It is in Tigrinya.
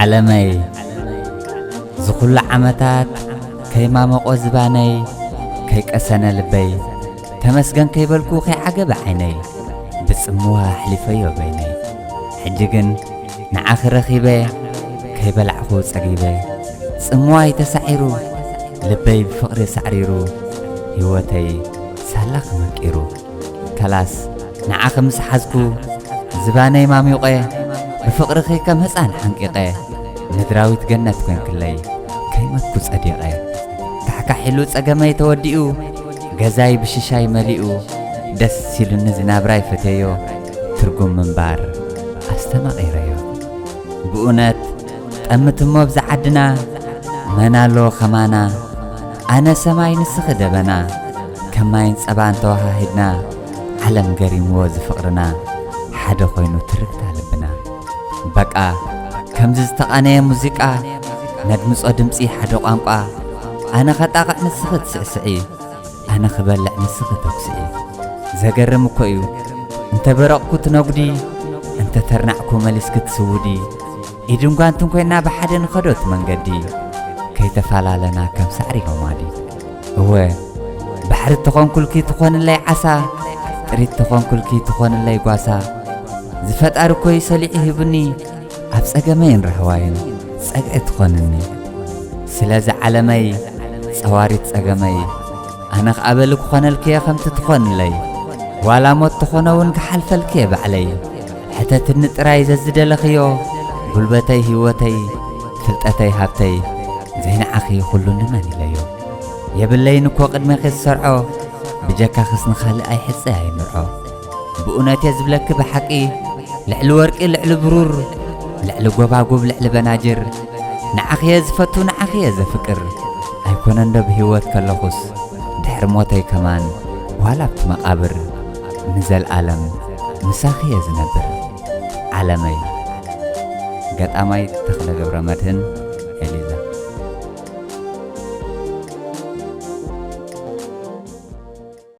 ዓለመይ ዝኹሉ ዓመታት ከይማመቖ ዝባነይ፣ ከይቀሰነ ልበይ፣ ተመስገን ከይበልኩ ከይዓገበ ዓይነይ፣ ብጽምዋ ኣሕሊፈዮ በይነይ። ሕጂ ግን ንዓኺ ረኺበ፣ ከይበላዕኹ ጸጊበ፣ ጽምዋይ ተሳዒሩ፣ ልበይ ብፍቕሪ ሳዕሪሩ፣ ህይወተይ ሳላኺ መቂሩ። ከላስ ንዓኺ ምስ ሓዝኩ፣ ዝባነይ ማሚቑ፣ ብፍቕርኺ ከም ህጻን ሓንቂቐ፣ ምድራዊት ገነት ኮንክለይ፣ ከይሞትኩ ጸዲቐ። ካሕካሕ ኢሉ ጸገመይ ተወዲኡ፣ ገዛይ ብሽሻይ መሊኡ፣ ደስ ኢሉኒ ዝናብራይ ፈትየዮ፣ ትርጉም ምንባር ኣስተማቒረዮ። ብእውነት ጠምትሞ ብዛ ዓድና፣ መን ኣሎ ከማና? ኣነ ሰማይ ንስኺ ደበና፣ ከም ማይን ጸባን ተወሃሂድና፣ ዓለም ገሪምዎ እዚ ፍቕርና፣ ሓደ ኮይኑ ትርግታ ልብና። በቃ ከምዚ ዝተቓነየ ሙዚቃ፣ ነድምጾ ድምጺ ሓደ ቋንቋ፣ ኣነ ኸጣቕዕ ንስኺ ትስዕስዒ፣ ኣነ ኽበልዕ ንስኺ ተኩስዒ። ዘገርም እኮ እዩ፣ እንተ በረቕኩ ትነጉዲ፣ እንተ ተርናዕኩ መሊስኪ ትስውዲ፣ ኢድን ጓንትን ኮይና ብሓደ ንኸዶ እቲ መንገዲ፣ ከይተፈላለና ከም ሳዕሪ ገማዲ። እወ ባሕሪ ተኾንኩልኪ ትኾንለይ ዓሳ፣ ጥሪት ተኾንኩልኪ ትኾንለይ ጓሳ። ዝፈጣሪ እኮ እዩ ሰሊዑ ሂቡኒ፣ ኣብ ጸገመይን ራህዋይን ጸግዒ ትኾንኒ። ስለዚ ዓለመይ ጸዋሪት ጸገመይ፣ ኣነ ኸኣ በሊ ክኾነልኪ እየ ከምቲ ትኾንለይ። ዋላ ሞት ተኾነ እውን ክሓልፈልኪ እየ ባዕለይ። ሕተትኒ ጥራይ ዘዝደለኽዮ፣ ጉልበተይ ህይወተይ ፍልጠተይ ሃብተይ፣ ዘይንዓኺ ኩሉ ንመን ኢለዮ። የብለይን እኮ ቅድሜኺ ዝሰርዖ፣ ብጀካኽስ ንኻልእ ኣይሕጸ ኣይምርዖ። ብእውነት እየ ዝብለኪ ብሓቂ፣ ልዕሊ ወርቂ ልዕሊ ብሩር፣ ልዕሊ ጎባጉብ ልዕሊ በናጅር፣ ንዓኺ እየ ዝፈቱ ንዓኺ እየ ዘፍቅር። ኣይኮነን ዶ ብህይወት ከለኹስ ድሕሪ ሞተይ ከማን ዋላ ኣብቲ መቓብር ንዘልኣለም ምሳኺ እየ ዝነብር። ዓለመይ። ገጣማይ ተኽለ ገብረ መድህን።